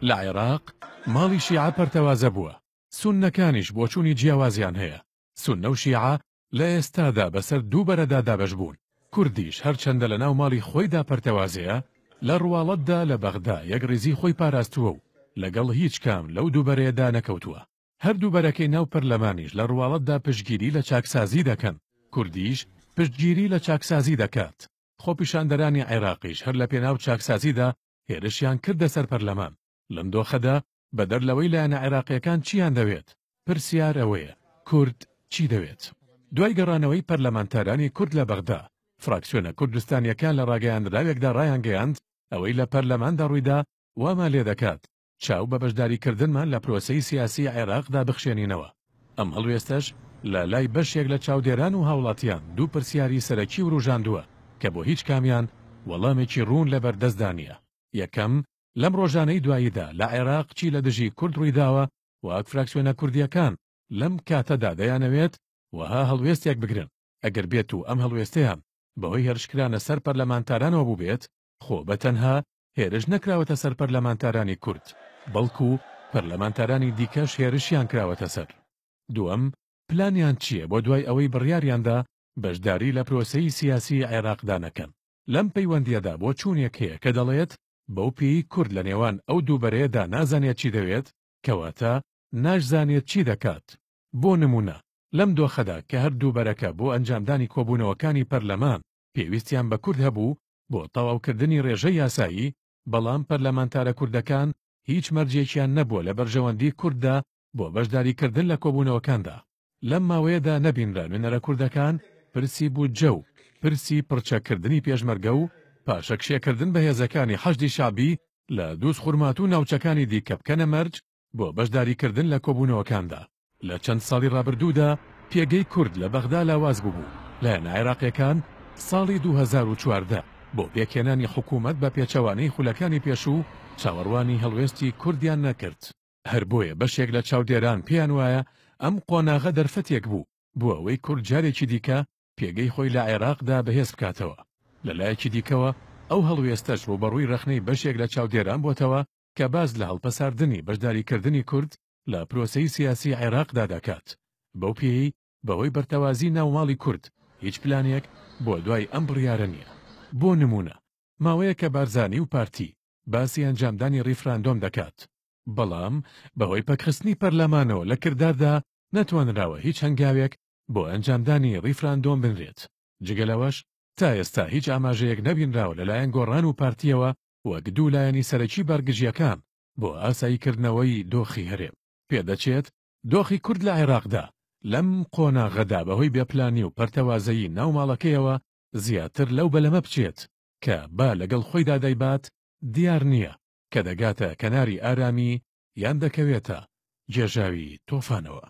لە عێراق ماڵی شیعە پەرتەوازە بووە، سوننەکانیش بۆچوونی جیاوازیان هەیە، سوننە و شیعە لە ئێستادا بەسەر دوو بەرەدا دابەش بوون، کوردیش هەرچەندە لەناو ماڵی خۆیدا پەرتەوازەیە، لە ڕواڵەتدا لە بەغدا یەکڕیزی خۆی پاراستووە و لەگەڵ هیچ کام لەو دوو بەرەیەدا نەکەوتووە. هەردوو بەرەکەی ناو پەرلەمانیش لە ڕواڵەتدا پشتگیری لە چاکسازی دەکەن، کوردیش پشتگیری لە چاکسازی دەکات. خۆپیشاندەرانی عێراقیش هەر لەپێناو چاکسازیدا هێرشیان کردە سەر پەرلەمان. لەم دۆخەدا بەدەر لەوەی لایەنە عێراقییەکان چییان دەوێت، پرسیار ئەوەیە کورد چی دەوێت؟ دوای گەڕانەوەی پەرلەمانتارانی کورد لە بەغدا، فراکسیۆنە کوردستانییەکان لە ڕاگەیاندراوێکدا ڕایانگەیاند، ئەوەی لە پەرلەماندا ڕوویدا وامان لێدەکات چاو بە بەشداریکردنمان لە پرۆسەی سیاسیی عێراقدا بخشێنینەوە. ئەم هەڵوێستەش لە لای بەشێک لە چاودێران و هاوڵاتیان دوو پرسیاری سەرەکی وروژاندووە کە بۆ هیچ کامیان وەڵامێکی ڕوون لەبەردەستدا نییە. یەکەم، لەم ڕۆژانەی دواییدا لە عێراق چی لە دژی کورد ڕوویداوە وەک فراکسیۆنە کوردییەکان لەم کاتەدا دەیانەوێت وەها هەڵوێستێک بگرن، ئەگەر بێتو ئەم هەڵوێستەیان بەهۆی هێرشکرانە سەر پەرلەمانتارانەوە بووبێت، خۆ بە تەنها هێرش نەکراوەتە سەر پەرلەمانتارانی کورد، بەڵکو پەرلەمانتارانی دیکەش هێرشیان کراوەتە سەر. دووەم، پلانیان چییە بۆ دوای ئەوەی بڕیاریاندا بەشداری لە پرۆسەی سیاسیی عێراقدا نەکەن؟ لەم پەیوەندییەدا بۆچوونێک هەیە کە دەڵێت، بەو پێیەی کورد لە نێوان ئەو دوو بەرەیەدا نازانێت چی دەوێت، کەواتە ناشزانێت چی دەکات. بۆ نموونە لەم دۆخەدا کە هەر دوو بەرەکە بۆ ئەنجامدانی کۆبوونەوەکانی پەرلەمان پێویستیان بە کورد هەبوو بۆ تەواوکردنی ڕێژەی یاسایی، بەڵام پەرلەمانتارە کوردەکان هیچ مەرجێکیان نەبووە لە بەرژەوەندی کورددا بۆ بەشداریکردن لە کۆبوونەوەکاندا. لەم ماوەیەدا نەبینرا نوێنەرە کوردەکان پرسی بودجە و پرسی پڕچەککردنی پێشمەرگە و پاشەکشێکردن بە هێزەکانی حەشدی شەعبی لە دووزخورماتوو و ناوچەکانی دیکە بکەنە مەرج بۆ بەشداریکردن لە کۆبوونەوەکاندا. لە چەند ساڵی ڕابردوودا پێگەی کورد لە بەغدا لاواز بووبوو، لایەنە عێراقییەکان ساڵی 2014 بۆ پێکهێنانی حکوومەت بە پێچەوانەی خولەکانی پێشوو چاوەڕوانی هەڵوێستی کوردیان نەکرد. هەر بۆیە بەشێک لە چاودێران پێیان وایە ئەم قۆناغە دەرفەتێک بوو بۆ ئەوەی کورد جارێکی دیکە پێگەی خۆی لە عێراقدا بەهێز بکاتەوە. لە لایەکی دیکەوە ئەو هەڵوێستەش ڕووبەڕووی ڕەخنەی بەشێک لە چاودێران بۆتەوە کە باس لە هەڵپەساردنی بەشداریکردنی کورد لە پرۆسەی سیاسی عێراقدا دەکات، بەو پێیەی بەهۆی بەرتەوازی ناو ماڵی کورد هیچ پلانێک بۆ دوای ئەم بڕیارە نییە. بۆ نموونە ماوەیەکە بارزانی و پارتی باسی ئەنجامدانی ڕیفراندۆم دەکات، بەڵام بەهۆی پەکخستنی پەرلەمانەوە لە کرداردا نەتوانراوە هیچ هەنگاوێک بۆ ئەنجامدانی ڕیفراندۆم بنرێت، جگە لەوەش تا ئێستا هیچ ئاماژەیەک نەبینراوە لەلایەن گۆڕان و پارتییەوە وەک دوو لایەنی سەرەکی بارگرژییەکان بۆ ئاساییکردنەوەی دۆخی هەرێم. پێدەچێت دۆخی کورد لە عێراقدا لەم قۆناغەدا بەهۆی بێپلانی و پەرتەوازەیی ناو ماڵەکەیەوە زیاتر لەو بەلەمە بچێت کە با لەگەڵ خۆیدا دەیبات، دیار نییە کە دەگاتە کەناری ئارامی یان دەکەوێتە گێژاوی تۆفانەوە.